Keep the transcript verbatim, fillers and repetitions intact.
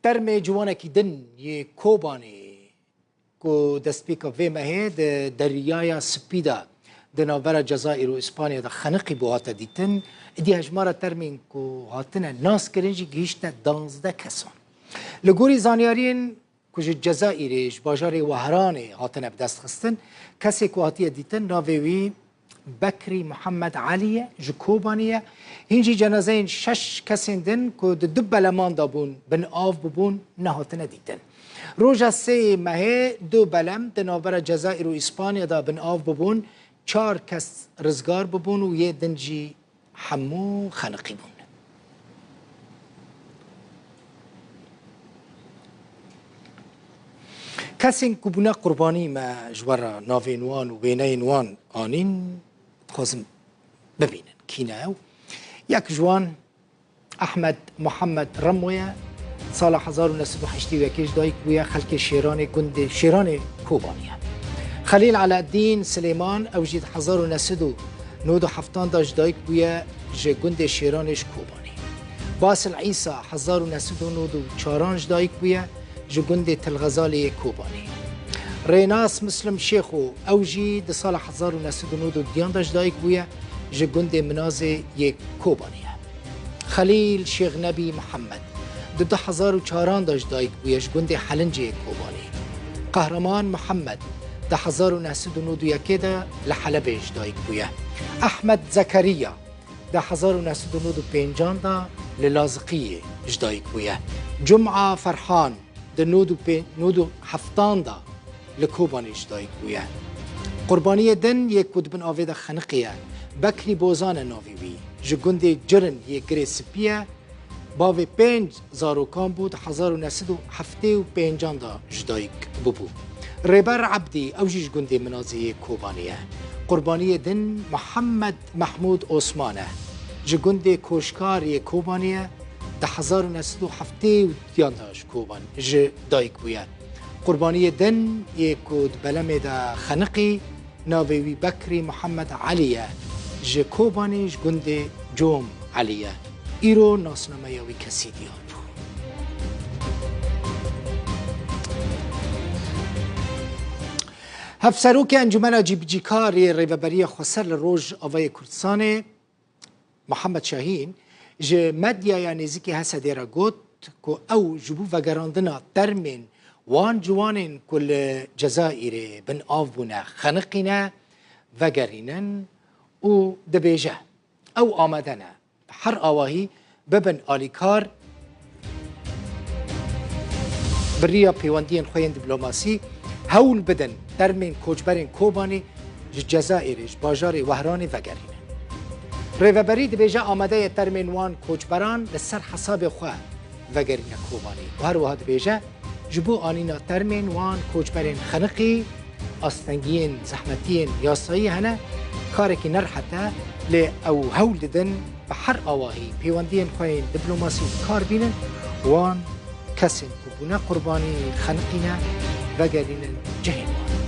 Termê ciwanekî din yê Kobanê ku destpêka vê mehê di Deryaya Spî de di navbera Cezayir û Îspanya de xeniqî bû hate dîtin, îdî hejmara termên ku hatine naskirin jî gihîşte danzdeh kesan. Li gorî zanyariyên ku ji Cezayirê, ji bajarê Wehranê hatine bi dest xistin, kesê ku hatiye dîtin navê wî Bekrî Mihemed Elî ye, ji Kobanê ye. Hîn jî cenazeyên şeş kesên din ku di du beleman de bûn, bin av bibûn, nehatine dîtin. Roja sê mehê du belem di navbera Cezayir û Îspanya de bin av bibûn, çar kes rizgar bibûn û yê din jî hemû xeniqî bûn. Kesên ku bûne qurbanî me ji we re navên wan û wêneyên wan anîn, dixwazim bibînin kî ne ew. Yek ji wan Ehmed Muhammed Remo ye. Sala hezar û neh sed û heştê û yekê ji dayik bûye, xelkê Şêranê, gundê Şêranê Kobanê ye. Xelîl Eleddîn Silêman, ew jî di hezar û neh sed û nod û heftan de ji dayik bûye, ji gundê Şêranê ji Kobanê. Basil Îsa, hezar û neh sed û nod û çaran ji dayik bûye, ji gundê Til Xezalê yê Kobanê. Rênas Muslim Şêxo, ew jî di sala hezar û neh sed û nod û duyan de ji dayik bûye, ji gundê Minazê yê Kobanê ye. Xelîl Şêx Nebî Mihemed, di du hezar û çaran de ji dayik bûye, ji gundê Helincê yê Kobanê. Qehreman Mihemed, di hezar û neh sed û nod û yekê de li Helebê ji dayik bûye. Ehmed Zekeriya, di hezar û neh sed û nod û pêncan de li Laziqiyê ji dayik bûye. Cuma Ferhan di nod û pê-, nod û heftan de li Kobanê ji dayik bûye. Qurbaniyê din yê ku di bin avê de xeniqiye, Bekrî Bozan e navê wî. Ji gundê Cirin yê Girê Spî ye. Bavê pênc zarokan bû, di hezar û neh sed û heftê û pêncan de ji dayik bûbû. Rêber Ebdî, ew jî ji gundê Minazê yê Kobanê ye. Qurbaniyê din Mihemed Mehmûd Osman e. Ji gundê Koşkar yê Kobanê ye. Di hezar û neh sed û heftê û duyan de ji Koban, ji dayik bûye. Qurbaniyê din yê ku di belemê de xeniqî, navê wî Bekrî Mihemed Elî ye. Ji Kobanê, ji gundê Com Elî ye. Îro nasnameya wî kesî diyar bû. Hevserokê Encûmena Cîbicîkar yê Rêveberiya Xweser li Rojavayê Kurdistanê, Mihemed Şahîn, ji medyaya nêzîkî H S D'ê re got ku ew ji bo vegerandina termên wan ciwanên ku li Cezayirê bin av bûne xeniqîne, vegerînin û dibêje, ew amade ne bi her awahî bibin alîkar bi riya pêwendiyên xwe yên diplomasî hewl bidin termên koçberên Kobanê ji Cezayirê, ji bajarê Wehranê vegerînin. Rêveberî dibêje amade ye termên wan koçberan li ser hesabê xwe vegerîne Kobanê û her wiha dibêje, ji bo anîna termên wan koçberên xeniqî, astengiyên zehmetiyên yasayî hene, karekî ne rehet e, lê ew hewl didin bi her awahî pêwendiyên xwe yên diplomasî bi kar bînin, wan kesên ku bûne qurbanî xeniqî ne, vegerînin cihên wan.